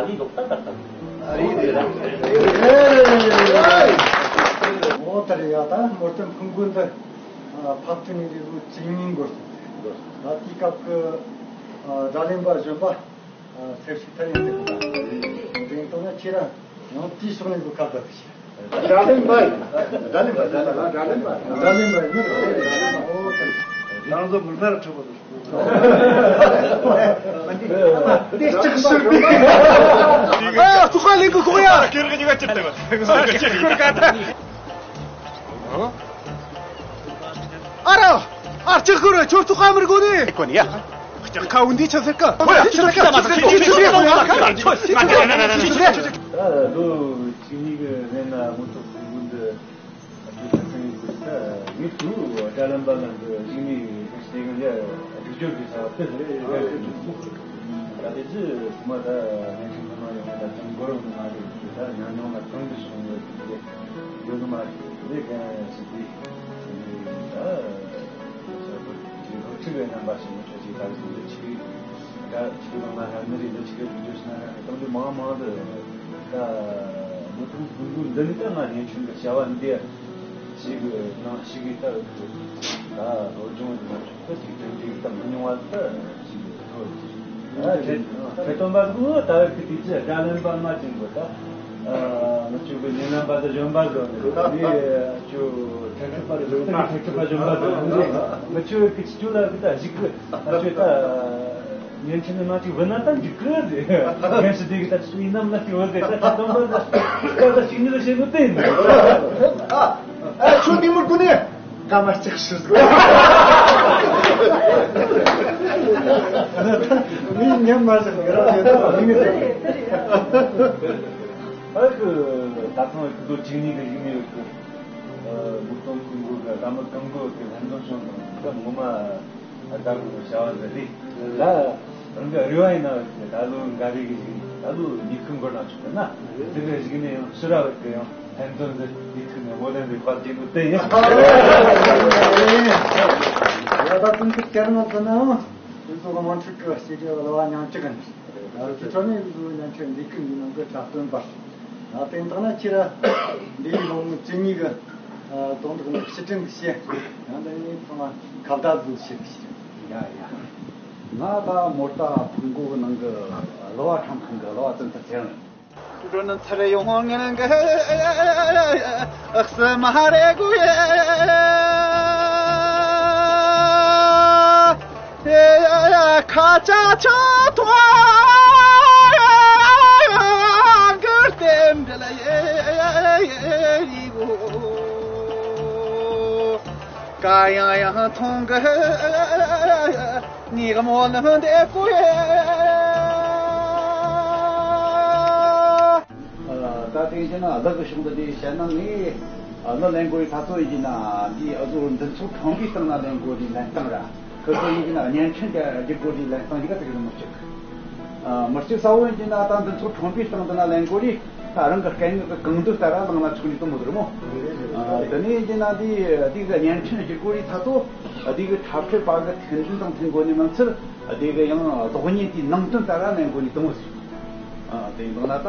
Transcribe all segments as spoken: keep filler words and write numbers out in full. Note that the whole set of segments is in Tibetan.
འདི་ལོག་ལྟ་ལྟ་ལྟ། ཨོ་ད་རེད་ཡ། ད་མོར་ཏན་ཕུང་པོ་འདི་ཕབ་སྐྲུན་ནས་རེད་ལོ་བཅུ་གཉིས་འགོར་སོང་། ད་དེའི་སྐབས་ཀྱི་སྒྲ་ལེན་པ་གཞོན་པ་སེར་ཤུགས་ཐར་ཡང་དེ་གོ་ད། དེ་ཡིན་དང་ན་ཁྱེད་རང་ཡང་དེའི་ཕྱོགས་ནས་ལོ་ཁ་བརྡ་ཞིག་སྒྲ་ལེན་པ། སྒྲ་ལེན་པ། སྒྲ་ལེན་པ། སྒྲ་ལེན་པ་ཡིན། ཨོ་ད་རེད། རང་ཚོ་མི་སྣར་འཁྲབ་པ་དང་། འདི་ལྕགས་ཤུར་པའི། ཨ་ཙོག་ཁ་ལེན་གི་གོ་ཡ། ཁྱེད་ཀྱི་ཉི་མ་ཅི་ལྟ་བ། ཨ་ར། ཨ་ལྕགས་ཤུར་ཁྱོད་ཙོག་ཁ་མི་དགོས་ནི། ཁོ་ནི་ཡ། ལྕགས་ཁ་འུ་འདི་ཆ་ཟེར་ག་ཁོ་ཡ་ཆ་ཟེར་ག་ད་ལོ་གཅིག་གཉིས་ཀྱི་རིང་ལ་མུ་ཏོག་ཕུང་པོ་འདི། ཨ་ཅོ་ཆ་ཚང་ཡིན་ཟེར་ད་ངས་ཚུར་སྒྲ་ལེན་པ་ལ་འདི་གཞིགས་ནས་ཟེར་གི་ཡ། སྒྲིག་སྦྱོར་གི་ས་ཕེབས་རེད། ད་དེ་ཚོ་ད་ནན་ཆིན་ཚང་མ་ཡོང་ད་ཅང་འགོར་ཡོང་གི་མ་རེད། ད་ཉང་ཉང་ལ་གང་དུ་སོང་ཡོད་དེ་ཡོད་གི་མ་རེད། དེ་ག་ཡ་ཟེར་དེ་ད་ས་བུ་ཅིག་ལོ་ཆིག་གི་རྣམ་པ་ཞིག་མི་ཆོག་ཅིག་ད་ཟེར་དེ་ཆིག་ད་ཆིག་ནང་ན་ཧ་མི་རེད། འདི་ཆིག་གི་སྒྲིག་སྦྱོར་ཞིག་ན་ཧ་གཏོང་རྒྱུ་མང་མང་དུ་ད་མུ་ཏོག་ཕུང་པོ་འདི་ནི་ད་ང་ཉན་ཆུང་གི་བྱ་བ་འདི་ཞིག་གི་ནང་ཞིག་གི་ལྟར་གི་ད་སློབ་སྦྱོང་ཡིན་ན་ཆོག་གི་ཅིག་དོན་འདི་ད་མི་ཉུང་བ་ད་ཞིག་གི་ཐོག་ཅིག་ད་ཁྲི་ཁྲི་སྟོན་པ་གི་ད་གི་དེ་ཅི་སྒྲ་ལེན་པ་མ་ཅིག་གོ་ད་ང་ཆོ་གི་ཉེ་ལམ་པ་ད་གཞོན་པ་ཟོ་ནི་ཆོ་ཁྲི་ཁྲི་པ་ཟོ་ཁྲི་ཁྲི་པ་གཞོན་པ་ཟོ་ནི་ང་ཆོ་གི་ཅི་ཅུ་ལ་གི་ད་ཞིག་གི་ང་ཆོ་ད། ཉན་ཆེན་ནི་མ་ཅིག་བུ་ན་ད་འཇིག་གི་རེད། ངན་ཞིག་དེ་གི་ད་ཅིག་ཡིན་ནམ་ན་ཅིག་བུ་རེད། ད་ཅིག་དང་པོ་ད་ཅིག་ད་ཅིག་ཉིད་ལ་བྱེད་དགོས་དེ་ཡིན། ཨ་ཁྱོད་འདི་མི་ཀུན་ནས་ཀ་མ་ཅིག་ཤི་ཟིག་མི་ཉམས་མ་ཟིག་ར་དེ་ད་མི་ངེས་དེ། ཨ་ཁུ་ད་ཐེངས་ཁུ་ཚོ་གཅིག་ཉིད་ཀྱི་ཡིན་ནི་ཡོད་གི། མུ་ཏོག་ཕུང་པོ་གི་ལྷ་མོ་གང་གོ་གི་ལྷན་འཛོམས་བྱུང་དང་སྐབས་ངོ་མ། ད་གོ་བྱ་བ་འདི་རེད། ད་རང་གི་རེ་བ་ཡིན་ན་ད་ལོ་འགའ་རེ་གི་ཞིག་ད་ལོ་ཉི་ཁུ་འགོར་ན་ཆོག་གི་ན། དེ་གི་ཞིག་ནས་ཡང་ཕྱི་ར་བར་གི་ཡང་ཕན་ཚུན་འདི་ཉི་ཁུ་ནས་བོ་ལན་རེ་བར་གྱི་ནུ་དེ་ཡིན། ཡ་ད་ཀུན་གྱི་སྐྱར་མ་ཚོ་ནའང་དེ་ཚོ་གི་དམངས་ཁྲོད་ཀྱི་ཞིག་གི་ལ་བ་མྱང་ཅི་གི་ནི། དེ་ཚོ་ནས་དེ་ཚོ་ཡང་ཁྱོད་འདི་ཀུན་གྱི་ནང་གི་གྲྭ་སྟོན་པ། ད་དེ་འདྲ་ན་ཁྱེད་ར་འདི་ཡི་ལོ་ངོ་བཅུ་གཉིས་གི་ཨ་དོན་དག་ནི་ཕྱི་དྲན་གྱི་བཤད། ཡང་འདི་ནི་ཚང་མ་ཁ་བརྡ་བཟོ་བྱེད་ཀྱི་བཤད། ཡ་ཡ། ང་ད་མོར་ཏ་ཕུང་པོ་གི་ནང་གི་གླུ་བ་ཁྲམ་ཁང་གི་གླུ་བ་ཙུན་ཐར་ཚེ་རིང་། འགྲོ་ནི་ཚར་ཡོང་ངན་གི་ཨག་སི་མ་རེ་གུ་ཡ། ཁ་ཆ་ཆ་ཐོ་གར་ཏེ་འདྲ་ལ་ཡེ་ཡེ་ཡེ་ཡེ་ཡེ་གོ། ཀ་ཡང་ཡང་ཐོང་གི་ནི་ག་མོ་ལ་འདེ་གོ་ཡེ། ད་དེང་ཕྱིན་ན་བདག་གི་གཞུང་དུ་དེ་བཤད་ན་ངས་ཨ་ནི་ལེན་གོ་ཡི་ཐ་ཚོ་ཡིན་གྱི་ན་འདི་ཨ་ཟུ་འདི་ཚོ་ཁྲོམ་པའི་སྟེང་ན་ལེན་གོ་དེ་ལེན་སྟངས་ར་ཁོ་ཚོ་ཡིན་གྱི་ན་བརྙན་འཕྲིན་དེ་བསྒྱུར་གོ་དེ་ལེན་སྟངས་ཡི་ག་དེ་གི་མི་གཅིག་ཨ་མི་གཅིག་ས་བོན་གྱི་ན་ད་འདི་ཚོ་ཁྲོམ་པའི་སྟེང་དུ་ན་ལེན་གོ་དེ་ད་རང་གི་སྐད་ངག་གི་གང་འདོད་ལྟར་ར་བླངས་ན་ཆོག་ནི་དུ་མོ་དུ་ར་མོ། ཨ་དེ་ནས་ཡིན་གྱི་ན་འདི་འདི་གི་བརྙན་འཕྲིན་བསྒྱུར་གོ་དེ་ཐ་ཚོ་འདི་གི་འཁྲབ་ཁྲིད་པ་གི་མཐུན་སྒྲིལ་དང་མཐུན་གོ་ནི་མ་ཚད་འདི་གི་ཡང་གློག་བརྙན་དེའི་ནང་དོན་ལྟར་ར་ལེན་གོ་ནི་དུ་མོ་ཟིག་ཨ་དེ་ཡིན་ན་ད་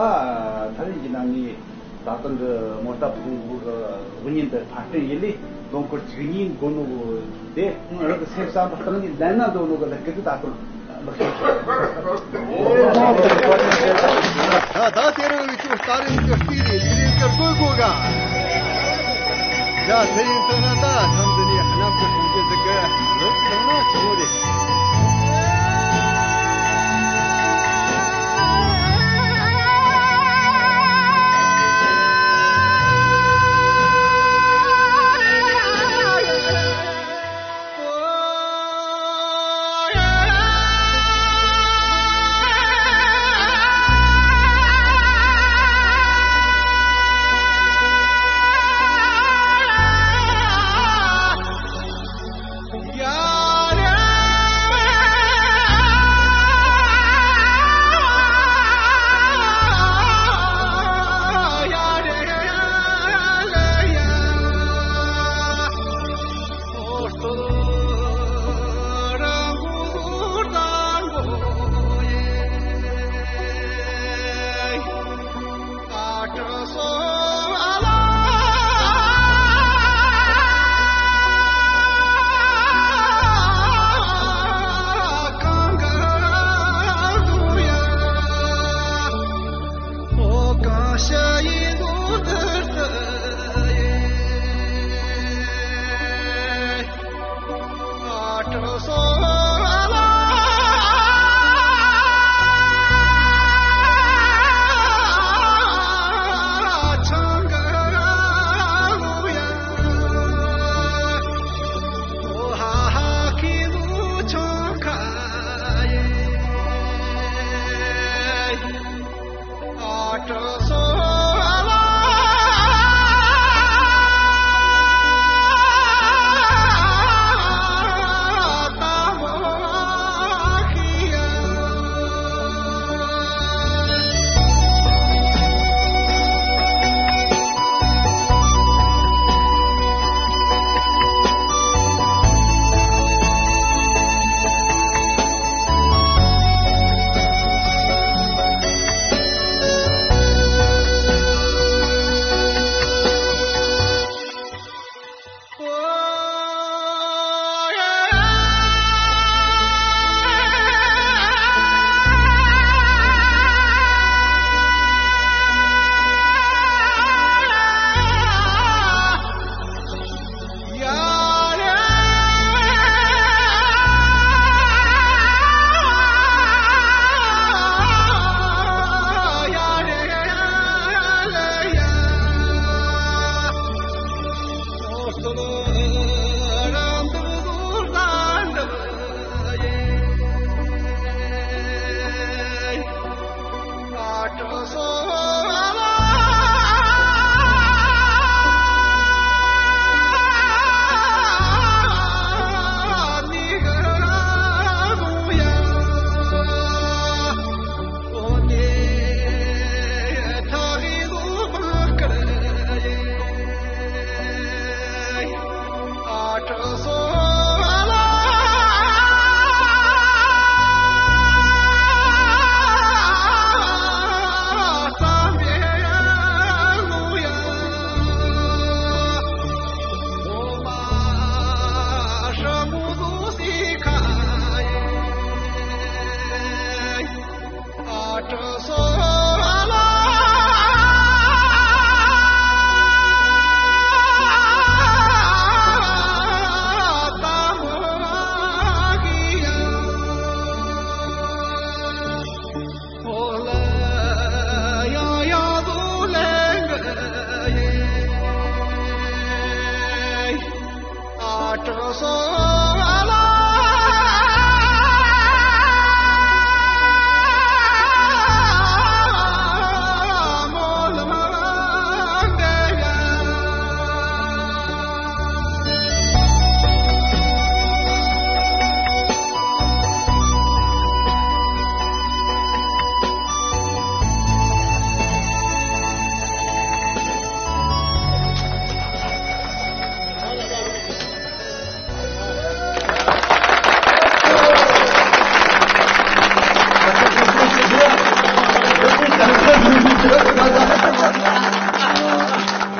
ད་རིང་གི་ནང་ངས་ད་ཐེངས་ཀྱི་མོར་ཏ་ཕུང་པོ་གི་གློག་བརྙན་དེ་ཕབ་སྐྲུན་ཡིན་ལས་ལོ་འཁོར་བཅུ་གཉིས་འགོར་ནོ་གི་དེ་རང་གི་སེམས་བསམ་པ་གཏིང་ནས་ལེན་ན་འདོད་ནོ་གི་ལས་ཀ་དེ་ད་ཐེངས་ལག་བསྟར་བྱས། ད་ད་དེ་རིང་ལུགས་ཀྱི་སྟ་རེ་ཀྱི་སྟེང་ནས་ལས་རིམ་གྱི་སྟོད་གོ་ག་ཡ་དེ་ཡིན་ཐུབ་ན་ད་ཐམས་ཅད་ནས་རྣམ་པར་སྤུངས་ཀྱི་འདུག་གི་ལོ་ཚང་ན་ཆི་མོ་རེད།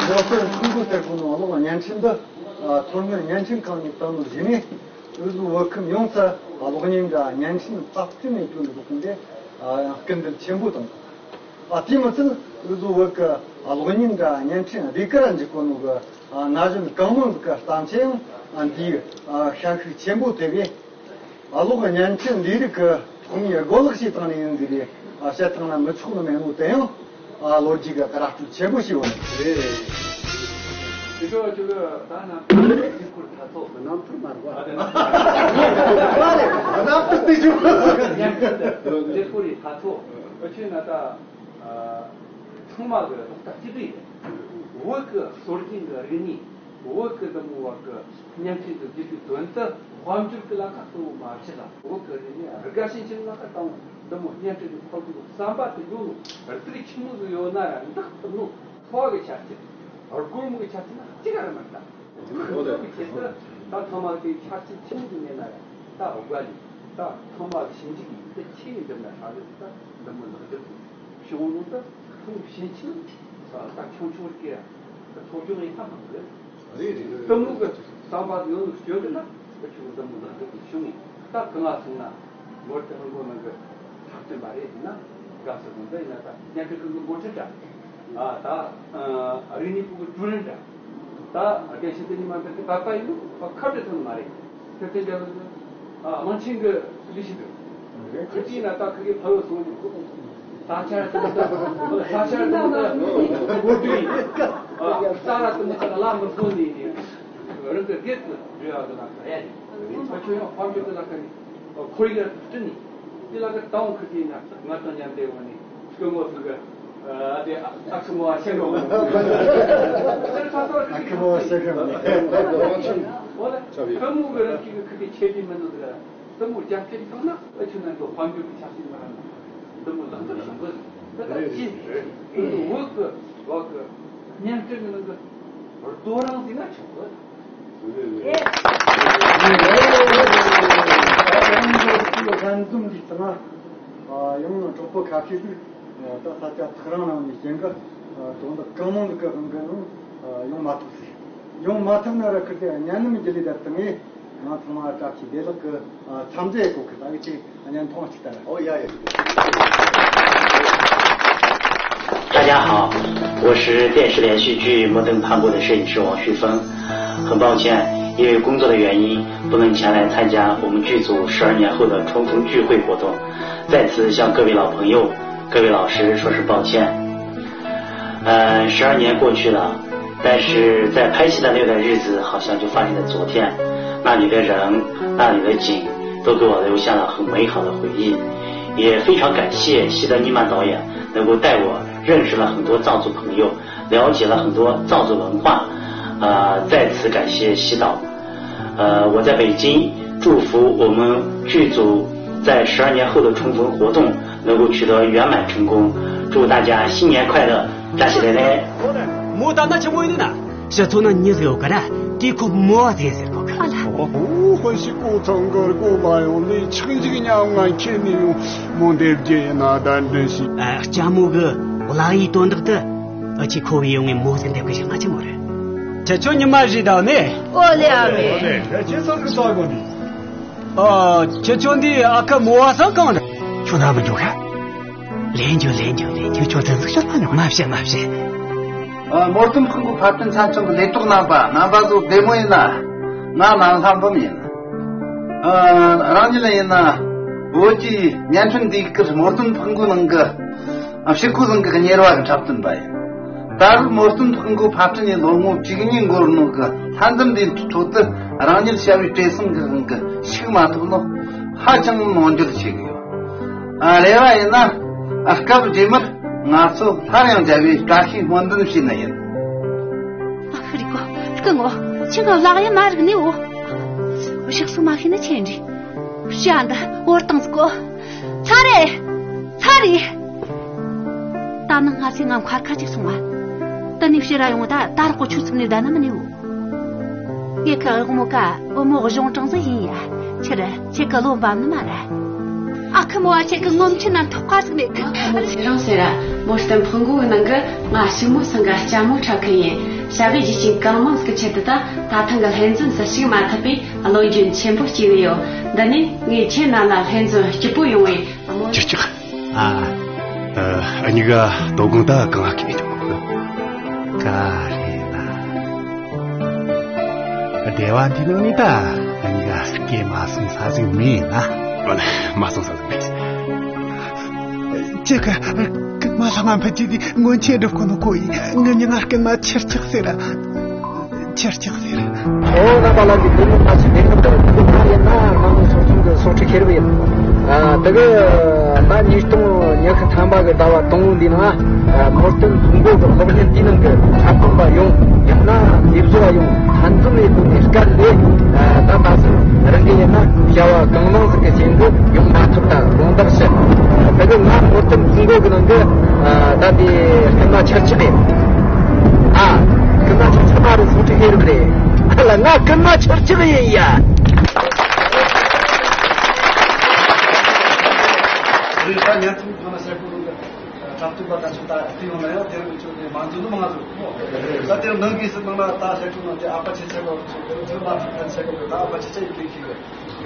ལོ་སར་ཁུངས་སྐུལ་ཟེར་གོ་ནོ་གློག་བརྙན་འཕྲིན་འདི། ཨ། མཐོ་སྔོན་བརྙན་འཕྲིན་ཁང་ནས་བཏང་ནོ་ཞིག་ནས། འུ་ཚོའི་བོད་ཁམས་ཡོངས་སུ་གློག་བརྙན་འདྲ་བརྙན་འཕྲིན་རྩ་བཙེམ་ནས་སྐྱོན་འདུག་གི་འདི། ཨ། ཡང་སྐུལ་འདེད་ཆེན་པོ་བཏང་། ཨ། དེ་མི་ཚད་འུ་ཚོའི་བོད་ཀྱི་གློག་བརྙན་འདྲ་བརྙན་འཕྲིན་སྡེ་ཁུལ་ར་འཇུག་གོ་ནོ་གི། ཨ། ན་གཞོན་གང་མང་ཟིག་གི་བརྩམས་ཆོས་ཡང་འདིའི་ཤན་ཤུགས་ཆེན་པོ་ཐེབས་པས། ཨ། གློག་བརྙན་འཕྲིན་ལས་རིགས་ཀྱི་ཐོག་ནས་རྒོལ་ལག་བྱས་བཏང་ནས་ཡིན་ཟིག་རེད། ཨ། བཤད་བཏང་ན་མི་ཆོག་ནི་མེད་ནོ་དེ་ཡང་། ཨ། ལོ་རྒྱུས་ཀྱི་ར་སྤྲོད་ཆེན་པོ་ཞིག་ཡོད་ནི་རེད། དེ་ཚོ་ཅིག་ད་རྣམ་ཐར་དེ་ཁུར་ད་ཚོ་རྣམ་ཐར་མ་རེད་པ། རྣམ་ཐར་དེ་ཅིག་དེ་ཁུར་ད་ཚོ་ཨ་ཆོས་ན་ད། ཚང་མ་གི་ལག་བསྟར་གཅིག་སྒྲིལ་ཡིན། བོད་ཀྱི་སྲོལ་རྒྱུན་གྱི་རིག་གནས། བོད་ཀྱི་འདི་མོ་བ་གི་བརྙན་འཕྲིན་དུ་བསྒྱུར་རྒྱུའི་དོན་དུ་དཔལ་འབྱོར་གྱི་ལ་ཁ་གཙོ་བོ་མ་བྱེད་ལ། བོད་ཀྱི་རིག་གནས་དགའ་ཞེན་ཆེན་ལ་ཁ་བཏང་། འདི་མོ་བརྙན་འཕྲིན་གྱི་ཐོག་ཏུ་བསམ་པ་དེ་ཡོད་ནོ་རིགས་ཆི་མོ་ཟིག་ཡོད་ན་ཡང་འདག་ཐུབ་ནོ་ཚོ་བ་གི་ཆ་རྐྱེན། སྒོར་མོ་གི་ཆ་རྐྱེན་ན་གཅིག་ག་རེ་མ་འདྲ། དེ་ཚོ་གི་ཆེད་དུ་ད་ཚང་མ་དེ་ཆ་རྐྱེན་ཆི་མོ་ཟིག་མེད་ན་ཡང་ད་དགའ་ལས་ད་ཚང་མ་གི་ཞིབ་འཇུག་ཡིན་ད་ཆི་ཡིན་འདི་ན་ཧྲ་གི་ད་འདི་མོ་ལག་འདེབས་ཟིག་བྱུང་ནོ་ད། ཁོང་གི་ཕྱིན་ཆད་ད་ཆུང་ཆུང་སྐད་ཚོགས་ཆུང་ཡིན་ཐབས་མང་གི། རེད་རེད། གཏི་མུག་གི་བསམ་པ་ཡོད་ནོ་སྐྱོན་གི་ན་ཁོ་ཆུང་འདི་མོ་ལག་འདི་གི་བྱུང་ངེ་ད་གང་ང་སོང་ན་མོར་དེ་རང་མགོ་ནང་གི་འཁྲབ་སྟོན་པ་རེད་ན་དགའ་སོ་དང་འདི་ཡིན་ན་ད་སྙན་ཁུ་ཁུ་གི་མགོ་ཁྲིད་འདྲ། ཨ་ད་རིག་གནས་པུའུ་གི་ཀྲུའུ་རེན་འདྲ། ད་རྒན་ཤེས་ལྡན་ཉི་མ་འདི་གི་ད་ལྟ་ཡིན་ནོ་ཁ་བྲལ་ཐུབ་ནི་མ་རེད། ཁྱོད་དེ་འདྲ་ཨ་མང་ཆེན་གི་ལས་བྱེད་འདུག་ཁ་ཅིག་ན་ད་ཁི་གི་ཕ་ཡོད་སོང་ནས་ས་ཆ་དུ་མ་ད་ས་ཆ་དུ་མ་ད་འོ་དུས་ས་ར་དུ་མ་ད་ལ་མི་སོང་ནས་རང་གི་སྒེར་དུ་འགྲོ་ཡག་གི་ལ་ཁ་ཡ་རེད། ཁྱོད་ཡང་དཔལ་འབྱོར་གི་ལ་ཁ་ནས། ཁོར་ཡུག་བསྐྲུན་ནས་དེ་ལ་གི་ཏང་ཁུ་དེ་ན་ང་དང་མཉམ་འབྲེལ་འོག་ནས་སྐུ་ངོ་ཚོ་གི་ཨ་དེ་ཨ་ཁུ་མོ་བ་ཤེས་རོགས། ཨ་ཁུ་མོ་བ་ཤེས་རོགས། འོ་ལ་ཁུ་མོ་གི་རང་གི་ཁུ་དེ་ཆེ་དེ་མི་འདུག་གི་ཁུ་མོ་རྒྱབ་སྐྱོར་བཏང་ན་ཨ་ཆུ་ནང་དུ་དཔལ་འབྱོར་གྱི་ཆ་ཤས་མ་རང་འདི་མོ་ལག་འདི་བྱུང་གི་ད་ལྟ་ཅི་འོག་གི་འོག་གི་མཉམ་སྤྲོད་ཀྱི་ནང་གི་རྡོ་རིང་ཟིན་ན་ཆོག་གི་ཧན་འཛོམས་འདི་ཚང་ཡང་གྲོགས་པོ་ཁ་ཤས་ཤིག་ད་ས་ཆ་ཐག་རིང་རིང་ནས་ཞིང་གི་དོན་དག་གང་མང་གི་དབང་གིས་ཡང་ཡོང་མ་ཐུབ་ཟེར། ཡོང་མ་ཐུབ་ན་ར་ཁུར་དེ་གཉའ་གནོན་བརྒྱུད་ལས་ད་དུང་ངས་ང་ཚང་མ་བཀྲ་ཤིས་བདེ་ལེགས་ཀྱི་འཚམས་འདྲི་ཡེ་གོ་གི་ད་གི་ཅིག་བརྙན་ཐུང་ཅིག་ལྟ་ར། ཨོ་ཡ་ཡ། 大家好，我是电视连续剧《摩登潘布》的摄影师王旭峰。很抱歉，因为工作的原因，不能前来参加我们剧组十二年后的重逢聚会活动，在此向各位老朋友、各位老师说声抱歉。呃，十二年过去了，但是在拍戏的那段日子，好像就发生在昨天。那里的人，那里的景，都给我留下了很美好的回忆。也非常感谢西德尼曼导演能够带我认识了很多藏族朋友，了解了很多藏族文化。呃，再次感谢西导。呃，我在北京祝福我们剧组在十二年后的重逢活动能够取得圆满成功，祝大家新年快乐，大喜来来。 མོ་ད་ན་ཆི་མོ་ཡིན་ན། ཞི་ཚོ་ན་མྱི་ཟིག་ཡོད་ག་ར། དེ་ཁོ་མོ་བ་ཟེར་ཟེར་གོ་གི། ཨ་ལ། ཨོ་ཧོ་ཧོ་ཤི་ཀོ་ཚང་གར་གོ་ལ་ཡོང་ནི་ཆག་འཇིག་ཉམ་ང་ཁྱེར་ནི་ཡོང་མོ་འདེབས་རྒྱུ་ཡིན་ན་གདན་འདྲེན་ཞིག་ཨ་ལྕམ་མོ་གི་བླ་ཡི་དོན་དག་ཏུ་ཨ་ཅེ་ཁོ་བའི་ཡོང་ངས་མོ་ཟིག་འདེབས་གི་ཞིག་ང་ཆི་མོ་རེད། ཁྱེད་ཆོ་ཉི་མ་རེད་ད་ནི། ཨོ་ལེ་ཨ་ལེ། ཁྱེད་ཚང་གི་ས་གོ་ནི། ཨ་ཁྱེད་ཆོ་འདི་ཨ་ཁ་མོ་བ་ས་གང་རེད། ཁྱོད་ན་མི་འགྱོ་ག་ལན་རྒྱུ་ལན་རྒྱུ་ལན་རྒྱུ་ཁྱོད་ཚན་ཟིག་ཤོར་མ་མྱོང་། མ་བཤད་མ་བཤད། ཨ་མོར་ཙམ་ཁང་གི་ཕ་སྤུན་ཚན་ཆུང་གི་ལས་གྲོགས་རྣམ་པ་རྣམ་པ་ཚོ་བདེ་མོ་ཡིན་ན། ང་ནང་ལྷ་འབུམ་ཡིན། ཨ་རང་ཉིད་ལ་ཡིན་ན་བོད་ཀྱི་བརྙན་འཕྲིན་འདི་གར་མོར་ཙམ་ཁང་གི་ནང་གི་ཕྱི་སྐུ་བཟང་གི་གཉེར་བ་གི་འཁྲབ་སྟོན་པ་ཡིན། ད་རུང་མོར་ཙམ་ཁང་གི་ཕ་སྤུན་ཡིན་ལོ་ངོ་བཅུ་གཉིས་འགོར་ནོ་གི་ལྷན་འཛོམས་འདིའི་ཁྲོད་དུ་རང་ཉིད་བྱ་བའི་བྲེལ་ཟིང་གི་དབང་གིས་ཞུགས་མ་ཐུབ་ནོ་ཧ་ཅང་ནོར་འགྱོད་ཆེ་གི་ཡོད། ཨ་རེ་བ་ཡིན་ན་ཨ་སྐབས་རྗེས་མར་ང་ཚོ་སླར་ཡང་མཇལ་བའི་བཀྲ་ཤིས་སྨོན་འདུན་ཞུས་ནི་ཡིན། ཨ་ཧུ་རི་ཀོ་སྐུ་ངོ་ཁྱི་ངོ་ལག་ཡ་མ་རིག་ནི་འོ། ཞག་སུ་མ་ཤེས་ནི་ཆེ་འདྲི། བྱ་འདི་འོར་བཏང་ཟིག་གོ་ཚ་རེ། ཚ་རེ། ད་ནང་ང་ཚོས་ང་མཁར་ཁ་ཅིག་སོང་བ། ད་ནི་ཕྱི་ར་ཡོང་ད་ད་རག་གོ་ཆུ་ཚུགས་ནས་ད་ན་མི་ནི་འོ། ངེད་ཀྱི་དབུ་མོ་ཀ་བུ་མོ་གཞུང་དྲང་ཟིག་ཡིན་ཡ། ཁྱེད་ཁྱེད་ཀྱི་བློ་འབབ་ནི་མ་རེད། ཨ་ཁུ་མོ་བ་ཁྱེད་ཀྱི་ངོམ་ཆུ་ན་ཐོག་ཁ་ཟིག་མེད་གི། ཁ་མོ་ཚེ་རིང་ཟེར་ར་མོ་སྟན་ཕུང་གུའི་ནང་གི་ང་ཞི་མོ་ཚང་གི་ལྕམ་མོ་འཁྲབ་མཁན་ཡིན། བྱ་བའི་རྒྱུ་རྐྱེན་གང་མང་ཟིག་གི་ཆེད་དུ་ད་ད་ཐེངས་གི་ལྷན་འཛོམས་སུ་ཞུགས་མ་ཐུབ་པས་བློ་འགྱོད་ཆེན་པོ་སྐྱེས་ནི་ཡོད། འདི་ནས་ངས་ཁྱེད་རྣམས་ལ་ལྷན་འཛོམས་སྐྱིད་པོ་ཡོང་བའི་སྨོན། ཅི་ཅི། ཨ། ཨ་གཉིས་ཀ་དོ་དགོང་ད་གང་ལ་ཁེལ་ནས་འགྲོ་གི། ག་རེ་ན། སྡེ་བ་འདི་ནང་ནས་ད་ཨ་གཉིས་ཀ་སྐད་མ་སོང་ས་ཟིག་མེད་ན། ཨ་ལེ་མ་སོང་ས་ཟིག་མེད། ཅི་ག་གི་མ་ལྷ་ང་ཕ་ཅི་དེ་སྔོན་ཆད་འགྲུབ་ཁོ་ནོ་ཁོ་ཡིན། ངི་མྱི་ང་སྐད་མ་ཆེར་ཆག་ཟེར་ར། ཆེར་ཆག་ཟེར། ཨོ་ན་པ་ལ་གི་དེ་མི་ཕ་ཆི་དེ་ནི་ད་དེ་ཕ་ཡིན་ན་མ་ནི་སོག་ཚུན་གི་སོག་ཁྲི་ཁེར་བ་ཡིན། ཨ་དེ་གི་ད་ཉིས་སྟོང་ཉི་ཤུ་ཐམ་པ་གི་ཟླ་བ་དང་པོ་འདི་ན་མོར་ཏན་ཕུང་པོ་གི་གློག་བརྙན་འདི་ནང་གི་འཁྲབ་སྟོན་པ་ཡོང་ཡང་ན་དེབ་བཟོ་བ་ཡོང་ལྷན་འཛོམས་ཡེ་དགོས་ནས་སྐད་ལས། ད་ད་སང་རང་གི་ཡིན་ན་བྱ་བ་གང་མང་ཟིག་གི་རྐྱེན་གྱིས་ཡོང་མ་ཐུབ། ད་དགོངས་དག་ཞུ། དེ་གི་ང་མོར་ཏན་ཕུང་པོ་གི་ནང་གི་ད་དེ་སྐད་མ་ཆེར་ཆག་ཡིན། ཨ། སྐུ་ན་ཆུང་ཆུང་མ་རུ་སུ་ཁྲི་ཧེ་རུ་རེད། ཨ་ལ་ང་སྐུ་ན་ཆུང་ཆུང་ཡིན་ཡ། རེད་ད་ཉན་ཐུང་ཐོག་ན་ཤེས་གོ་རུ་འདི་འཁྲབ་སྟོན་པ་ད་ཆུ་ད་དེ་ཡོང་ན་ཡང་དེ་རུ་ཆུ་དེ་མང་ཚོགས་ནི་མང་ཚོགས་ད་དེ་རུ་ནང་གི་སྲིད་ནང་ན་ད་ཤེས་གོ་ན་དེ་ཨ་ཕ་ཆེ་ཆེ་གོ་ཆུ་དེ་རུ་དེ་རུ་མ་ཐུབ་ན་ཆེ་གོ་ད་ཨ་ཕ་ཆེ་ཆེ་ཡི་གེ་ཤིག་རེད།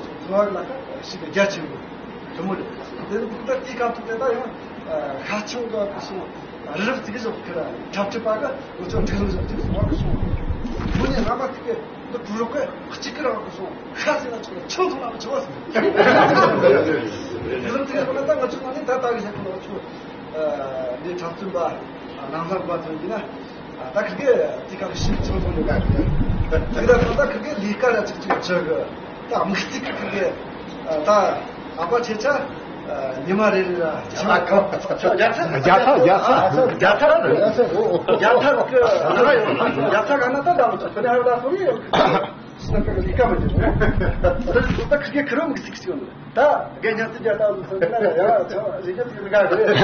ཚོ་ཚོ་བ་ལ་ཁ་ཞིག་རྒྱ་ཆེན་པོ་དུ་མོ་རེད། དེ་ནི་ཕུག་ད་དེའི་སྐབས་ཐོག་དེ་ད་ཡང་ཤ་ཆུང་གི་སོང་རི་རབ་ཙིག་གི་ཞོག་ཁི་ར་འཁྲབ་ཁྲིད་པ་གི་འུ་ཚོ་འཁྲབ་རིམ་ཞོག་ཅིག་སོང་བ་གི་སོང་། དུ་མོ་ནི་ར་མ་ཐིག་གི་འདི་གྲུ་རོགས་གི་གཅིག་གི་རང་གི་སོང་ཤ་ཟེར་ན་ཆུང་ཆུང་ཐུང་ལ་མི་ཆུང་བ་སོང་། རི་རབ་ཙིག་གི་ཁོ་ན་ད་ང་ཚོ་ནང་ནས་ད་ད་གི་ཞག་ཁོ་ན་ཆུང་། འདི་འཁྲབ་སྟོན་པ་ནང་ལྷ་དགའ་ཚོ་ཡིན་ན། ད་ཁི་གེ་དེ་ག་ཞིབ་ཚང་ཚང་ནས་ག་དེ་ད་ད་ཁི་གེ་ལས་ཀ་ར་ཅིག་ཅིག་བྱེད་གི་ད་མི་གཅིག་གི་ཁི་གེ་ད་ཨ་ཕ་ཆེ་ཆ་ཉི་མ་རེ་རེ་ར་ཆ་རྒྱ་ཐག་རྒྱ་ཐག་རྒྱ་ཐག་རྒྱ་ཐག་རྒྱ་ཐག་གི་ང་ཡོད་རྒྱ་ཐག་ག་ན་ད་ད་མི་ཚོ་ཁི་ནས་ཧ་ད་སོང་ཡོད། ད་ཁི་གེ་ཁི་རོ་མི་གཅིག་ཅིག་ཡོད། ད་རྒན་ཉག་ཅིག་རྒྱ་ཐག་ལ་སོང་ན་ཡ་ཡ་ཆ་རེ་རྒྱ་ཅིག་མི་དགའ་གི་རེད།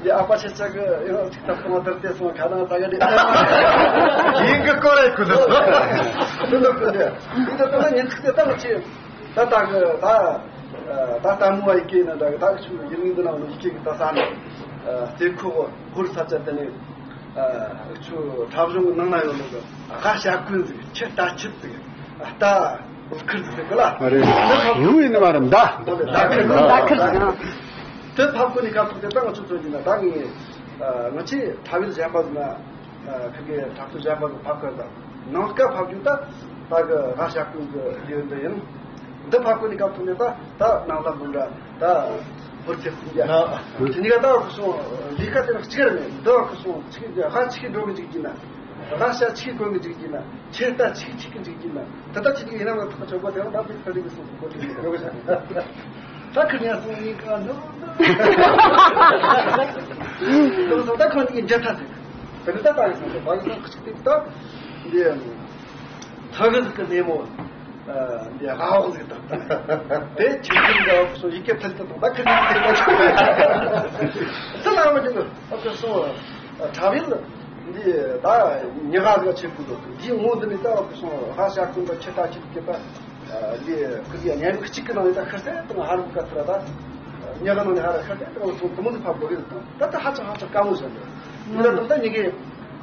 ད་ཡ་ཨ་ཕ་ཆེ་ཆ་གི་ཡང་ཅིག་ད་སོང་བ་དར་ཏེ་སོང་ཁ་ན་ད་ག་དེ་ཡིན་གི་ཀོ་རེ་ཀུ་ལ་དུ་ལ་ཀུ་ལ་ཡིན་ད་ད་ཉིན་ཅིག་དེ་ད་ང་ཆེ་ད་ད་གི་ད་ད་ལྟ་མོ་བ་ཡི་གེ་ན་ད་གི་ད་གི་ཆུ་ཡིན་ངིན་འདི་ན་ཡི་གེ་གི་ད་ས་ན་དེ་ཁོ་གོ་ཧུར་ས་ཆ་དེ་ནས། ཨ་ཆུ་འཁྲབ་གཞུང་གི་ནང་ན་ཡོད་ནོ་གི་ཨ་ཤ་ཀུན་ཟིག་ཆེ་ལྟ་ཆིབ་ཟིག་ཨ་ལྟ་ཁིར་ཟིག་གི་ལ། ཨ་རེ། ཡུ་ཡིན་མ་རམ་ད། ལྟ་ཁིར་ཟིག་ལྟ་ཁིར་ཟིག་དེ་ཕབ་ཁོ་ནི་སྐབས་ཐོག་དེ་ད་ང་ཚོ་ཚོ་ཡིན་ན་ད་ངས་ང་ཆེ་འཁྲབ་ཡུལ་གཞན་པ་ཟིག་ན་ཁི་གེ་འཁྲབ་སྟོན་གཞན་པ་ཟིག་ཕབ་ཁར་ད་ནང་སྐབས་ཕབ་རྒྱུ་ད་ད་གི་ཨ་ཤ་ཀུན་གི་ཡུལ་འདི་ཡིན། འདི་ཕར་བཀོད་ནས་སྐབས་ཐོག་ནས་ད་ད་ནང་ལ་འདུག་འདྲ་ད་ཧོར་ཚེ་སྲིད་རྒྱ་དེ་གཉིས་ཀ་ད་བ་ཁུ་སོང་ལས་ཀ་དེ་རང་གཅིག་ར་མེད་འདི་བ་ཁུ་སོང་གཅིག་རྒྱ་ཧ་གཅིག་འགྲོ་གི་འཇུག་གི་ན་ཧ་ཤ་གཅིག་གོན་གི་འཇུག་གི་ན་ཁྱེད་ད་གཅིག་གཅིག་གི་འཇུག་གི་ན་ད་ད་གཅིག་ཡིན་ན་མ་ཐག་ཆོག་པ་དེ་རང་ད་བིག་ཐ་རི་གི་སོང་གོ་དེ་འགྲོ་གི་ཤ་ད་ཁུ་ཉ་སོང་ཡིན་ག་ནོ་ད་ཁོང་གི་འཇལ་ཐ་ཟིག་དེ་ནི་ད་ད་གི་སོང་ད་གི་སོང་གཅིག་དེ་ད་འདི། ཐ་གི་ཟིག་གི་ནེ་མོ། འདི་ཧ་ཧོ་ཟིག་དང་། དེ་ཆུ་ཆུ་འདྲ་བ་སོ་ཡི་གེ་ཐལ་དུ་དང་ད་ཁི་ནི་ཐལ་དུ་དང་། ད་ལ་མ་ཅི་ནི་ཨ་ཁི་སོ། ཁྲ་བིལ་འདི་ད་ཉི་ཧ་ཟིག་ཆེ་ཀུ་དོ། འདི་ངོ་འདི་ནི་ད་ཨ་ཁི་སོ་ཧ་ཤ་ཀུན་ད་ཆེ་ད་ཆེ་ཀི་ད། འདི་ཁི་ཡ་ཉན་གཅིག་གི་ནང་ནི་ད་ཁི་སེ་དང་ཧ་རུ་ཀ་ཐི་ར་ད། ཉི་ཧ་ནང་ནི་ཧ་ར་ཁི་སེ་དང་སོ་དུ་མོ་འདི་ཕ་གོ་གི་དང་ད་ད་ཧ་ཅང་ཧ་ཅང་དཀའ་མོ་ཟེར་འདི། འདི་ད་ད་ཉི་གི།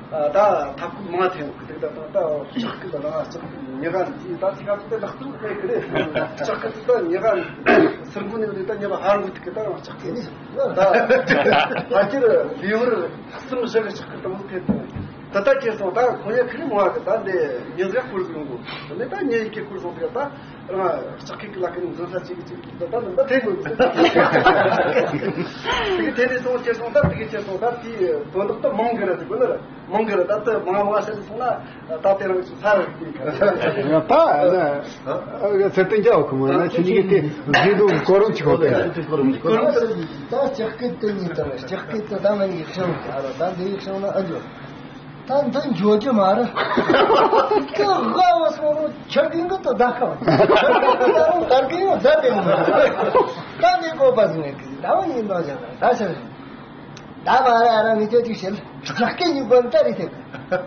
ད་ཐབ་ཁུག་མང་ཐེངས་ཀི་ད་ད་ལ་ལྕགས་ཀི་ལ་ལ་ལྕགས་ཀི་ཉི་ཧ་ནི་ད་ཐི་ཁ་ཐི་ད་ལག་ཏུ་མེད་ཀི་རེད། ལྕགས་ཀི་ད་ཉི་ཧ་ནི་སིར་གུ་ནི་ད་ཉི་ཧ་ཧར་གུ་ཐི་ཀི་ད་ལྕགས་ཀི་ནི་ད་ཕ་ཁྱེར་ལི་ཝར་གསུམ་བཞི་གི་ལྕགས་ཀི་ད་མོ་ཐེ་ཐེ། ད་ལྟ་ཁྱེར་སོང་། ད་ཁོང་ཡ་ཁི་རི་མོ་བ་གི་ད་འདི་ཉིན་ཟེར་ཁུར་ཟིག་ཡོང་གོ། དེ་ནས་ད་ཉིན་ཡི་ཁྱེར་ཁུར་སོང་དེ་ད་རང་ལྕགས་ཁེ་གི་ལ་ཁི་ནི་འཛིན་ས་ཅིག་གི་ཅིག་གི་ད་ད་ད་ཐེ་གོ་གི། དེ་གི་དེ་ནས་སོང་ཁྱེར་སོང་ད་དེ་གི་ཁྱེར་སོང་ད་དེ་དོན་དག་ད་མང་གི་ར་དེ་གོ་ལ་ར་མང་གི་ར། ད་ད་མང་བ་ཟེར་སོང་ན་ད་དེ་རང་ཅིག་ས་ར་གི་ད་ཚེ་བརྟན་རྒྱལ་བ་ཁོ་མོ་ན་ཁྱེད་གཉིས་ཀྱི་དེ་བཟོས་འདུག་གོ་རིམ་ཅིག་གོ་དེ། ད་ལྕགས་སྐུད་དེ་གཉིས་དང་ལྕགས་སྐུད་དེ་ད་ང་གཉིས་བྱང་ཨ་རོ། ད་འདི་ཡིག་བྱང་ན་ཨ་འཇོ། ད་འདི་འཇོ་རྒྱུ་མ་རེད། ཁྱོད་དགའ་བ་སོང་རུང་ཆར་རྒན་གི་ཏུ་བདག་ཁ་བ། ཆར་རྒན་གི་ད་རུང་དར་རྒན་ཡང་ཟ་དེ་མི་འདུག་ད་འདི་གོ་པ་ཟིན་ཡ་གི་ཟིན་ད་བ་ཡིན་ནོ་ཅང་ད་ཆར་རྒན། ད་མ་ར་ར་མི་ཚོད་ཅིག་བཤད། ལྕགས་སྐུད་གཉིས་པོ་ད་རེད་དེ།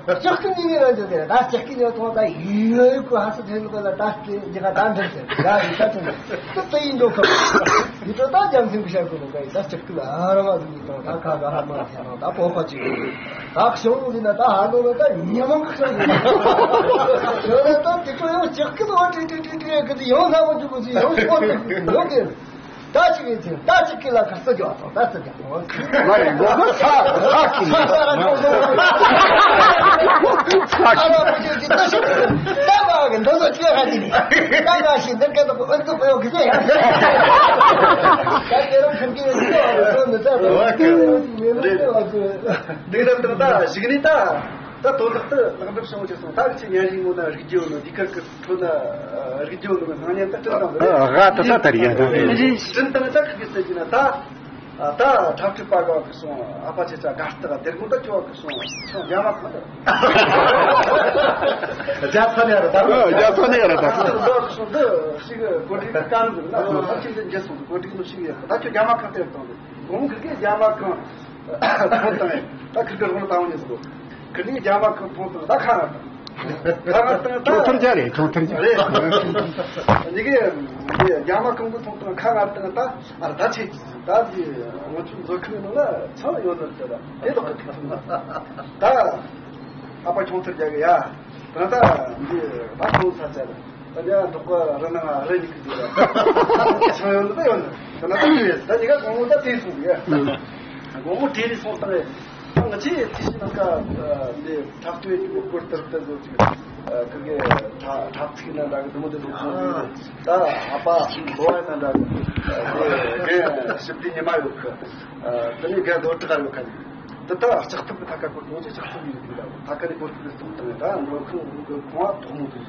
ལྕགས་སྐུད་གཉིས་ནི་རང་ཚོ་དེ་རེད། ད་ལྕགས་སྐུད་གཉིས་ཐོག་ད་ཡོད་ཡོད་ཁོ་ཧ་སུ་ཐོན་ནི་པ་ལ་ད་སྐུད་འཇིག་ག་ད་འདྲ་ཟེར། ཡ་ཡི་ད་ཐོན་ནི་ད་ད་ཡིན་འགྲོ་ཁ། ཡི་ད་ད་རྒྱང་མཐུན་གི་ཤར་དགོས་ནོ་ག་ཡི་ད་ལྕགས་སྐུད་ལ་ཨ་ར་མ་ཟིག་ཡིན་དང་ད་ཁ་ག་ཧ་མ་ཐེ་ནང་ད་པོ་ཁ་ཅིག་ད་ཤོང་ཟིན་ན་ད་ཧ་ལོ་ན་ད་ཉི་མ་གི་ཤར་དགོས་ཤོ་ན་ད་དེ་ཁོ་ཡང་ལྕགས་སྐུད་འོ་ཏྲི་ཏྲི་ཀི་ཡོང་ས་མ་འཇུག་གི་ཡོང་ཤོ་ཏྲི་ཡོང་གི། ད་ཅིག་ཡིན་ཚེ་ད་ཅིག་གི་ལ་ཁ་རྩི་རྒྱག་དང་ད་རྩི་རྒྱག་དང་ཁུ། ང་ཡི་མགོ་མ་ཚ་ཚ་ཁི་ནི། ཚ་ཚ་ར་ཁྲོ་ཁྲོ། ཚ་ཁི་ནི། ད་མ་གི་འདི་ཚོ་ཁྱོད་ཧ་ཅི་ནི། ད་ང་ཞིག་འདི་སྐད་དུ་ཨོན་ཙི་པོ་ཡོ་གི་ཚེ། ད་ཁྱེད་རང་ཁུར་གི་ཡོད་ཚེ་ཨོན་ཙི་པོ་ཡོ་གི་ཚེ། འདི་ད་ད་ཞིག་ནི་ད་ད་དོན་དག་ཏུ་ལག་འདེབས་བྱུང་བྱས་སོང་། ད་ཅི་ཉན་རིང་ངོ་ན་རིག་རྒྱུ་ནི་འདི་ཁར་ཁུར། ཁྱོད་ན་རིག་རྒྱུ་ལ་སྣང་བརྙན་ད་སྤྲིན་དང་རེད། ཨ་ད་ད་ད་རེད་ཡ་ད། སྤྲིན་དང་ད་ཁི་གི་ཟེར་གྱི་ན་ད། ད་འཁྲབ་ཁྲིད་པ་ག་གི་སོང་ཨ་ཕ་ཆེ་ཆ་དགའ་སྟག་དེར་གུང་ད་ཁྱོད་གི་སོང་ཆང་རྒྱ་མ་གང་ད། རྒྱ་ཚ་ནས་ར་ད། རྒྱ་ཚ་ནས་ར་ད། ད་སོང་འདི་ཞིག་གོ་སྒྲིག་གི་ཀ་རུ་ན་སོང་ད་ཁྱིམ་དུ་འགྱེལ་སོང་གོ་སྒྲིག་ནུ་ཞིག་ཡོད་ད་ཁྱོད་རྒྱ་མ་གང་དེར་གཏོང་གི་གུང་གི་གི་རྒྱ་མ་གང་ཐོན་དང་ད་ཁི་གི་རོང་ད་འོང་ནས་སོང་ཁི་ནི་རྒྱ་མ་གང་ཐོན་དང་ད་ཁ་ང་དང་། ཁ་ང་དང་ད་ཁྱོད་ཐུར་རྒྱ་རེད་ཁྱོད་ཐུར་རྒྱ་རེད། འདི་གི་རྒྱ་མ་གང་གི་ཐོག་དང་ཁ་ང་དང་ད་ཨར་ད་ཆེ་ད་འདི་ང་ཚོ་མཛོད་ཁང་ནང་ལ་ཚང་ཡོད་ནི་རེད། ད་དེ་ལོག་གི་ཐུག་སོང་ད་ད་ཨ་ཕ་ཁྱོད་ཐུར་རྒྱ་གི་ཡ་ད་ད་འདི་ད་ཁོང་ས་ཆ་ལ་ད་ཉ་འབྲོག་པ་རི་ནང་རི་ཉིག་གི་དུས་ལ་ཚང་ཡོད་ནི་ད་ཡོད་ནི་ད་ན་ད་ཡོད་ད་ཉི་ག་གོང་མོ་ད་དེ་སོང་གི་ཡ་གོང་མོ་དེ་རི་སོང་ད་ཡ། ང་ཚོས་དེ་བཞིན་ནམ་མཁའ་འདི་འཁྲབ་སྟོན་གྱི་སྐོར་ལྟར་དུ་བཟོ་ཅིག་ཁིར་གི་འཁྲབ་ཚིག་ན་འདྲ་གི་དུ་མོ་དེ་ལོ་ཚོ་ད་ཨ་ཕ་འགྲོ་བ་ན་འདྲ་གི་ཞིབ་ཏུ་ཉི་མ་ཡོད་གི། དེ་ནས་ག་རྡོ་དྲག་ཡོད་ཁ་ནི་འདི་ད་ལྕགས་ཐབ་གི་ཐ་ཀ་སྐོར་དུ་ཅི་ལྕགས་ཐབ་ཡོད་གི་ད་ཐ་ཀ་ནི་སྐོར་དུ་སོང་དང་ད་འགྲོ་ཁང་གི་ཁང་བ་ཐོག་མོ་དུ་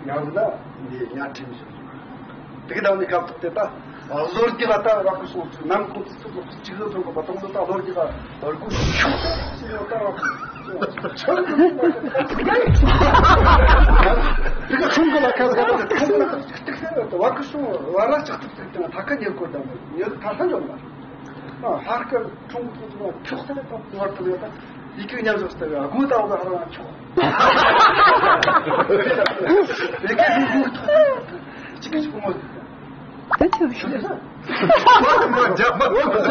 ཡང་ན་འདི་ཉ་ཁྲིམས་ཞིག་དེ་གི་ད་ནི་སྐབས་ཐོག་དེ་ད། བཟོ་རྒྱུ་ལ་ལྟ་བ་ཁུ་སོང་ཚུལ་ནམ་གོང་དུ་ཚུལ་ལོག་གཅིག་ལ་ཐོན་པ་དང་ལོ་ལྟ་བཟོ་རྒྱུ་ལ་བར་གུ་ཤོག་ཤོག་ལྟ་བ་ཁུ་ཆང་གི་ཆང་གི་ལ་ཁ་ཁ་ཁ་ཁ་ཁ་བ་ཁུ་སོང་བ་ལ་ལྕགས་ཐུབ་ཐུབ་དང་ཐ་ཁ་ཉེར་སྐོར་དང་ཉེར་ཐ་ཁ་འཇོག་ལ། ཨ་ཧར་ཀར་ཁྲུང་ཁྲུང་ཁྲུང་ཁྱོག་ཐལ་དང་བར་དུ་ཡོད་ད། ཡི་གེ་ཉམས་སོགས་ལྟ་བའི་སྒོ་དང་བ་ཧ་རང་ཁྱོག་ཡི་གེ་ཧུ་ཧུ་ཐོག་ཅི་གི་ཅི་གོ་མོ། ད་ཆུ་ཤི་ལ། ཇ་མ་ཇ་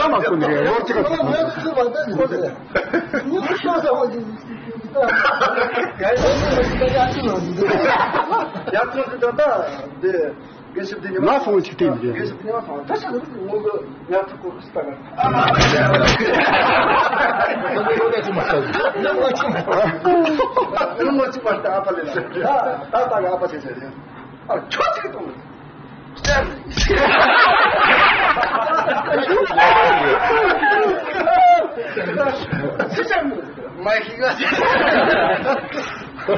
མ་ཀུན་རེ་ལོ་ཅི་ག་ཐོག་མོ། ཉི་ཤོ་ས་བ་ཅི་ཡ་ཡ་ཡ་ཡ་ཡ་ཡ། དགེ་བཤེས་འདི་ཉི་མ་སོང་ཅིག་བལྟས་མི་རེད། དགེ་བཤེས་འདི་ཉི་མ་སོང་ད་ཆ་ལ་ངོ་གི་ཉ་ཐུག་གོ་སི་ད་ག་ངོ་ཅི་མ་ལྟ་ཨ་ཕ་ལེ་ལ་ད་ད་ད་ག་ཨ་ཕ་ཆེ་ཆེ་རེད། ཨ་ཁྱོད་ཅིག་གཏོང་། ཅམ། ཅམ། མ་ཤི་ག་ད་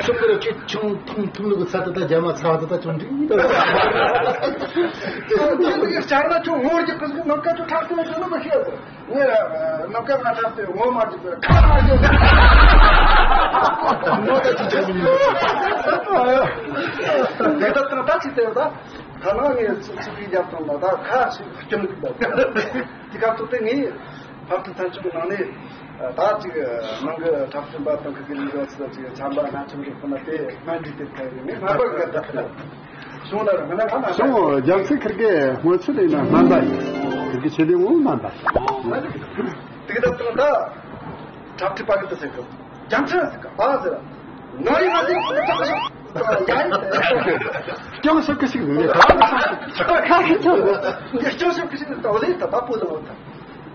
ཤོག་གི་ར་ཁྱེད་ཆུང་ཐུང་ཐུང་ལུག་ས་ད་ད་རྒྱ་མ་ཚ་ད་ད་ཆུང་འདི་ད། ད་ད་ཡིག་ཅར་ན་ཆུང་ངོར་གྱི་ཀུན་གྱི་ནམ་མཁའ་ཆུ་ཁྲག་ཐུང་ཆུ་ནུ་མ་ཤེས། ངས་ནམ་མཁའ་ང་ཁྲག་ཐུང་ངོ་མ་ཅིག་ཁ་མ་ཤེས། ངོ་ད་ཅི་ཆ་མི་ཡོད། དེ་ད་ད་ད་ཅི་ཟེར་ད། ད་ནང་ངས་ཚིག་ཚིག་གི་རྒྱབ་དང་ལ་ད་ཁ་ཞིག་སྐྱོན་གི་ད། དེ་ག་ཐུག་དེ་ངས། ཕར་ཚུར་ཐན་ཆུང་ནང་ནས་ད་ཅིག་ནང་གི་འཁྲབ་སྟོན་པ་དང་ཁི་གི་ལས་རོགས་ཚོ་ཅིག་ཆམ་པ་སྣ་ཆུང་གི་ཁོ་ན་དེ་སྨན་འདི་དེ་ཁ་ཡོད་ནས་སྨན་པ་གི་ད་ཁ་བྱུང་ལ་ར་ང་ན་ཁ་ན་བྱུང་། རྒྱལ་སྲས་ཁིར་གི་སྔོན་ཚུལ་ཡིན་ན་སྨན་པ་ཡིན། ཁིར་གི་ཆེད་དུ་ངོ་སྨན་པ་ཡིན། དེ་གི་ད་ད་འཁྲབ་ཁྲིད་པ་གི་ད་ཟེར་གི་རྒྱལ་སྲས་ཟེར་གི་པ་ཟེར་ང་ཡིན་ན་ཟེར་གི་ད་ཡ་ཡིན། སྐྱོང་སོགས་ཀི་ཞིག་ཡིན་ནས་ཁ་ཁ་ཁ་ཁ་སྐྱོང་སོགས་ཀི་ཞིག་ཡིན་ད་འོ་ལེ་ད་ད་པོ་ད་འོ་ད།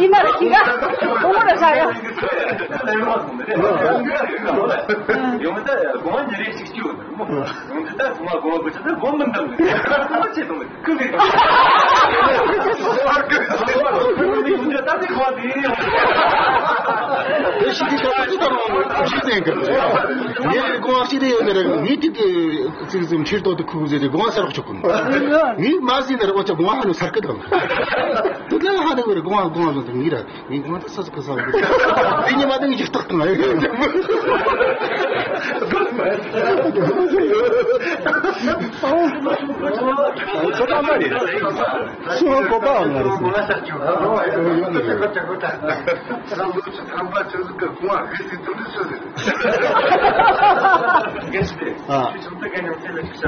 ཡིན་ན་རེད་ཅིག་ག་ཨོ་མོ་ར་ས་ཡ། ཡོང་ད་གོང་ཉི་རེ་ཞིག་སྐྱོད། ཡོང་ད་ད་ཚང་མ་གོང་བུ་ཆ་ད་གོང་མི་འདང་གི་ཚང་མ་ཆེ་གཏོང་གི། ཁུ་གི་ཁུ་གི་ཁུ་གི་ཁུ་གི་ད་དེ་ཁོ་དེ་ཡིན། དེ་ཞིག་གི་ཁ་ཅི་ད་རང་ཞིག་ཟེར་གི། ངས་གོང་ཞིག་དེ་ཡོད་ནི་རེད། ངས་དེ་དེ་ཙིག་ཙིག་ཕྱིར་ཏོག་ཏུ་ཁུ་གི་ཟེར་དེ་གོང་སར་ཆོག་གི། ངས་མ་ཟིན་ནི་རེད། འོ་ཅག་གོང་ཧ་ནི་སར་གི་དང་། དེ་ལ་ཧ་ནི་གི་རེད། གོང་གོང་ཟོ་དང་ངི་ར། ངས་གོང་ད་ས་ས་གི་ས་གི། དེ་ཉི་མ་དང་ཡིག་རྟགས་དང་ཨེ། ཁྱོད་ཐམ་པ་རེད། སུ་ཧོ་གོ་པ་ཨང་ང་རེད། ཁམས་པ་ཆུ་ཟིག་གི་གོང་ཨ་གི་སི་ཏུ་ཏུ་སུ་ཟིག། ཨ། ཁྱོད་ཚོ་ག་ཉམས་ཚད་ལ་ཤི་ཤ།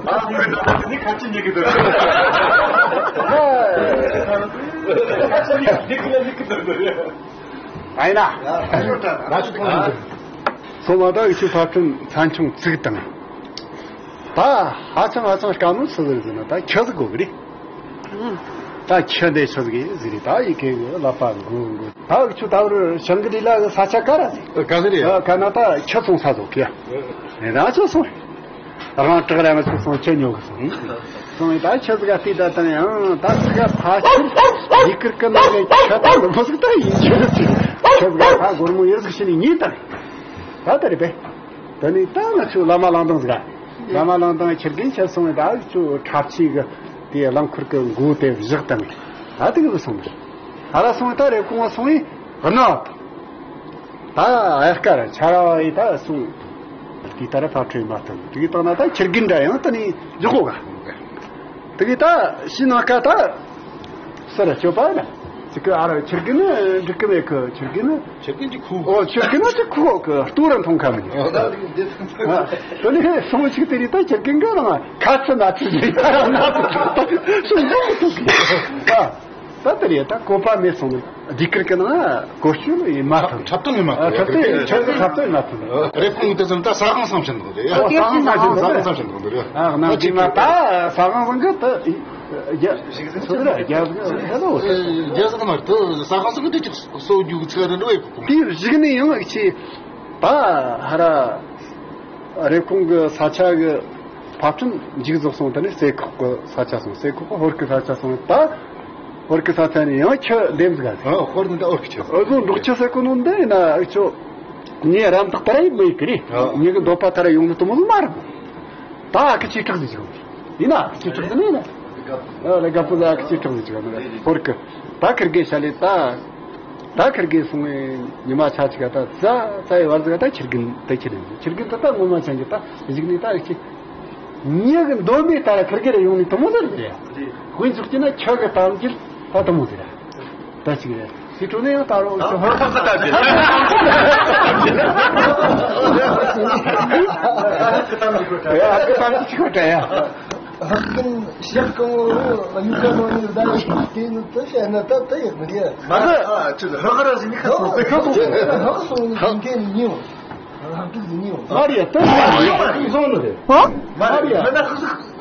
ཨ་ཁྱོད་ནི་ཁ་ཆེ་ཉེ་གི་འདུག། ཁ་ཆེ་ཉེ་གི་ལ་ཉེ་གི་འདུག། ཨ་ཡིན་ན། ར་ཆུ་ཐོང་ཡིན། སོ་མ་ད་ཨུ་ཆུ་ཕ་ཁྲིམས་ཚན་ཆུང་བཙུགས་དང་། ད་ཧ་ཅང་ཧ་ཅང་དཀའ་མོ་སུ་ཟེར་ཟེར་ན་ད་ཁྱི་ཟིག་དགོས་གི་རེད། ད་ཁྱི་འདི་ཆི་ཟིག་ཟིག་རེད། ད་ཡི་གེ་གི་ལབ་པ་འགུ་འགུ། ད་ཨུ་ཆུ་ད་བར་ཞང་གི་ལི་ལ་གི་ས་ཆ་ག་ར་ཟིག། ག་ཟིག་རེད། ག་ན་ད་ཁྱི་ཚོང་ས་ཟོ་གི་ཡ། རང་ཚོ་སོང་། རང་དྲག་རང་ཚོ་སོང་ཁྱི་ཉོ་གི་སོང་། སོང་ད་ཁྱི་ཟིག་ག་བལྟས་ད་དང་ཡང་ད་ཚིག་ག་ཕ་ཆུར་ཡི་གེར་གི་ནང་གི་ཁྱི་ད་ལོ་མོ་ཟིག་ད་ཡིན་ཁྱི་ཟིག་ཁྱི་ཟིག་ག་ཕ་སྒོར་མོ་ཡོད་ཟིག་ཤི་ནི་ཉིད་དང་། ད་ད་རེད་པས། ད་ནི་ད་ང་ཚོའི་བླ་མ་གླང་དང་ཟིག། བླ་མ་གླང་དང་ཁྱི་རྒན་ཁྱེར་སོང་བས་ད་ཁྱོད་འཁྲབ་ཆས་གི་དེ་རླངས་འཁོར་གི་མགོ་དེ་བཞག་དང་། ད་དེ་གི་སོང་བས། ད་ལ་སོང་བས་ད་རེབ་གོང་བ་སོང་བས་གནའ་བ་དང་། ད་ཨ་ཀ་ར་ཆ་ར་བ་ཡི་ད་སོང་། དེ་ལྟར་ཕར་འཕྲོས་མ་ཐུབ། དེ་གི་སྟེང་ན་ད་ཁྱི་རྒན་འདྲ་ཡང་ད་ནི་བཞག་གོ་ག། དེ་གི་ད་ཕྱི་ནང་ཀ་ད། སར་སྐྱོད་པ་ཡིན་ན། ཅིག་གི་ཨ་ར་ཁྱི་རྒན་ནི་འགྲིག་གི་མེད་གི། ཁྱི་རྒན་ནི། ཁྱི་རྒན་གྱི་ཁུ། ཨོ་ཁྱི་རྒན་ནི་ཅིག་ཁུ་གི་ལྟོ་ར་མཐོང་ཁ་མི་འདུག། ཨ་དེ་ནས་སོང་ཅིག་དེ་རིགས་ད་ཁྱི་རྒན་གི་རང་ཁ་ཚི་ན་ཚི་ཡིན་ད་རང་ན་ཚི་ཚི་ད་སོང་ཟོག་གི་ཐུག་གི། ཨ་ད་དེ་རེད། ད་བཀོད་པ་མེད་སོང་ནས་སྡིག་སྐུལ་གི་ནང་བཀོལ་སྤྱོད་ཡིན་མ་ཐུབ། འཁྲབ་སྟོན་ཡིན་མ་ཐུབ། འཁྲབ་སྟོན་ཁྱོད་ཚོ་འཁྲབ་སྟོན་ཡིན་མ་ཐུབ། རེབ་གོང་དེ་ཚོ་ད་ས་ཁང་བསམ་བཞིན་འདུག་རེད། ཨོ་ས་ཁང་བསམ་བཞིན་འདུག། ས་ཁང་བསམ་བཞིན་འདུག་རེད། ཨ་ནང་ཅིག་མ་ད་ས་ཁང་བཟང་གི་ད། རྒྱ་རྒྱ་ཟིག་མ་རེད། རྒྱ་ཟིག་མ་རེད། ས་ཁང་ཟིག་དེ་ཅིག་གསོ་རྒྱུ་ཚིག་རེད་འགྲོ་ཡི་གོ། དེའི་གཞུག་ནས་ཡང་ཅི་ད་ཧ་ར་རེབ་གོང་གི་ས་ཆ་གི་ཕབ་ཁྲིམས་མཇུག་རྫོགས་སོང་། དེ་ནས་སེ་ཁོག་གི་ས་ཆ་སོང་། སེ་ཁོག་གི་ཧོར་གི་ས་ཆ་སོང་། ད་ཧོར་གི་ས་ཆ་ནས་ཡང་ཁྱི་འདེམས་ཟིག་ག་ཟིག། ཨ་ཧོར་ནི་ད་ཧོར་གི་ཁྱི། ཨ་ཟོ་འབྲོག་ཁྱི་ཟེར་གོ་ནོ་འདི་ཡིན་ན་ཨ་ཅོ་ངས་རམ་ཐག་པ་ར་ཡིན་མི་ཡི་གི་རེད། ཨ་ངས་གི་འདོད་པ་ཐ་ར་ཡོང་ནི་དུ་མོ་ཟིག་མ་རེད། ད་ཨ་ཁུ་ཆེ་དྲག་ཟིག་ཅིག་ཡིན་ན། ཨ་ཁུ་ཆེ་དྲག་ཟིག་ནི་ཡིན་ན། ཨ་ལ་དགའ་པོ་ཟིག་ཨ་ཁུ་ཆེ་དྲག་ཟིག་ཅིག་ཡིན་ན་ཧོར་གི། ད་ཁིར་གེ་ཤ་ལེ་ད། ད་ཁིར་གེ་སོང་ངས་ཉི་མ་ཆ་ཅིག་ག་ད་ཙ་ཙ་ཡི་བར་ཟིག་ག་ད་ཁྱི་རྒན་ད་ཁྱི་རྒན་ཁྱི་རྒན་ད་ད་ངོ་མ་ཅན་གྱི་ད་གཞུག་ནས་ད་ཨ་ཁུ་ཆེ། ངེད་ཀྱི་འདོད་མེད་ལྟར་ཁིར་གེ་ར་ཡོང་ནི་དུ་མོ་ཟེར་རེད། དཔེ་འཇོག་གྱི་ན་ཁྱོད་ཀྱི་གཏམ་རྒྱུད་ད་དུ་མོ་ཟེར། ད་ཅིག་རེད། སི་ཁྲོན་ནས་ཡང་ད་རུང་ཨ་ཧོར་ཁ་ཁ་ད་རྒྱུད། ཨ་ཁ་གཏམ་རྒྱུད་ཁོ་ད་ཡ། ཧ་ཀན་ཤག་གང་བོ་ཡུ་ཀ་ནོ་ནི་ཟླ་ཡི་དེ་ནི་དུ་བཤད་ན་ད་དུ་ཡག་མི་རེད། མ་ད་ཨ་ཅི་ཧ་ག་ར་ཟིན་ནི་ཁ་སོང་ཟེར་ཁ་སོང་ཟེར། ཧ་ག་སོང་ནི་ཟིན་གན་ནི་ཉིའོ། ཧ་ག་ཟིན་ཉིའོ། མ་རེད་ད་ཡོང་ནི་རེད། ཧ་མ་རེད་ཡ། མ་ད་ཧ་ག་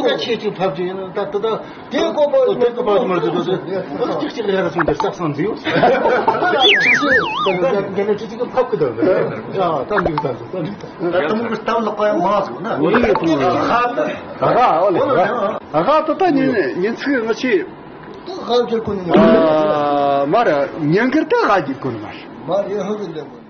ཁྱོད་ཀྱི་ཁྱེད་ཀྱི་ཕབ་ཀྱི་ཡིན་ན་ད་ད་ད། དེ་བཀོད་པ་དེ་བཀོད་པ་མར་དུ་དུ་དུ་གཅིག་གཅིག་ལ་ཡར་སོང་དེ་ས་སང་འཛིའུ། གཅིག་གཅིག་འགན་ལེན་གཅིག་གཅིག་ཕབ་ཀི་དང་ཡ་ད་འདི་ད་ད་འདི་ད། ད་དུང་གི་སྟབས་ལེགས་པ་ཡང་མང་སོང་ན། ངོ་ཡི་ཐུང་ལ་ད་ག་ཨོ་ལེ་ད་ག་ད་ད་ཉིན་ཉིན་ཚིག་ང་ཆེ་ད་ག་ཁྱེར་ཀུན་ནི་མ་ར་ཉན་ཁར་ད་ག་གྱེར་ཀུན་མ་ར། མ་རེད་ཧོ་གི་ལེ།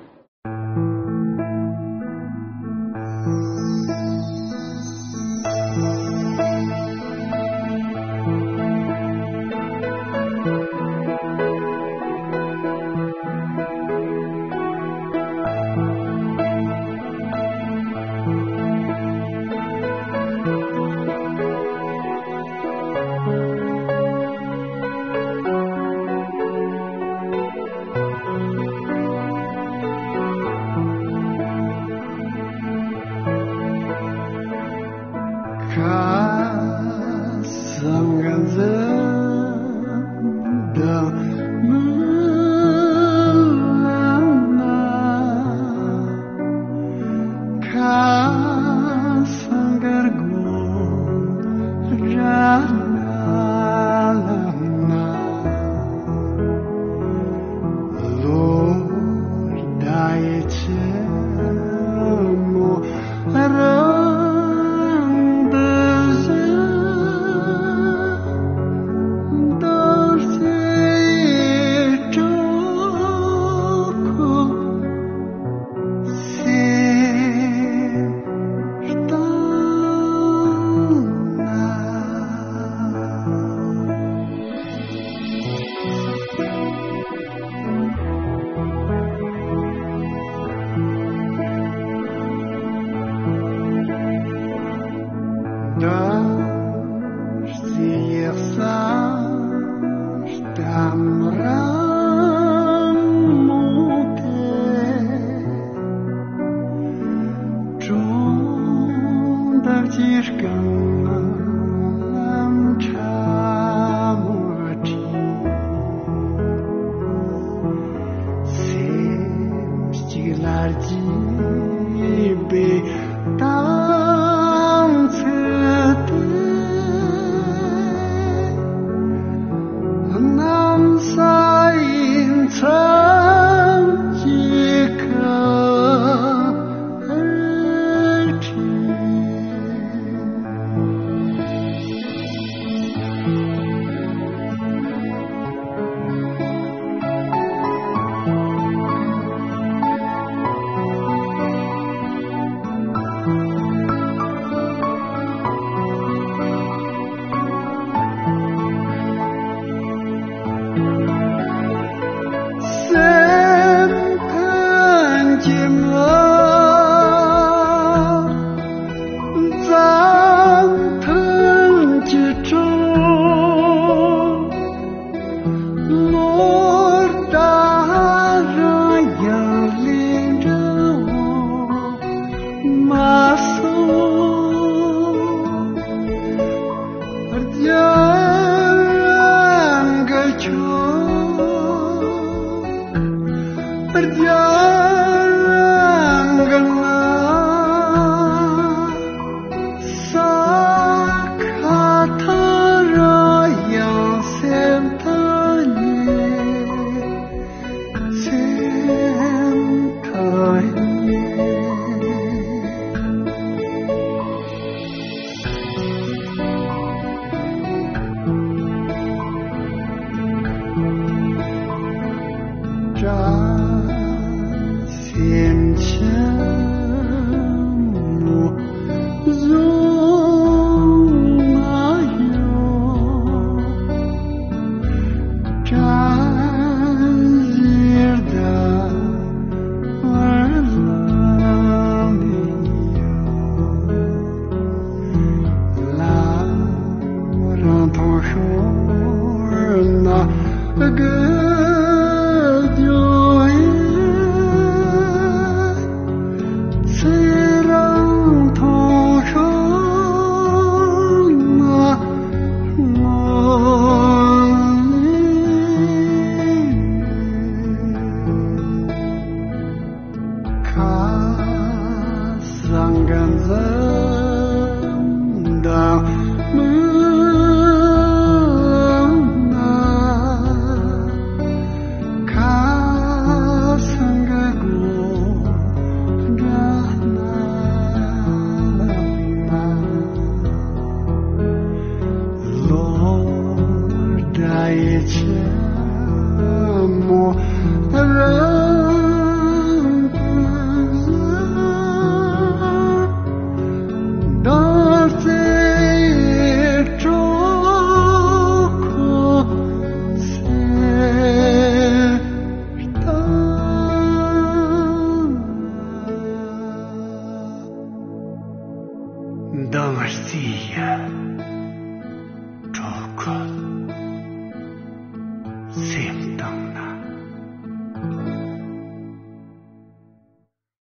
མདང་རྩིས་ཡ།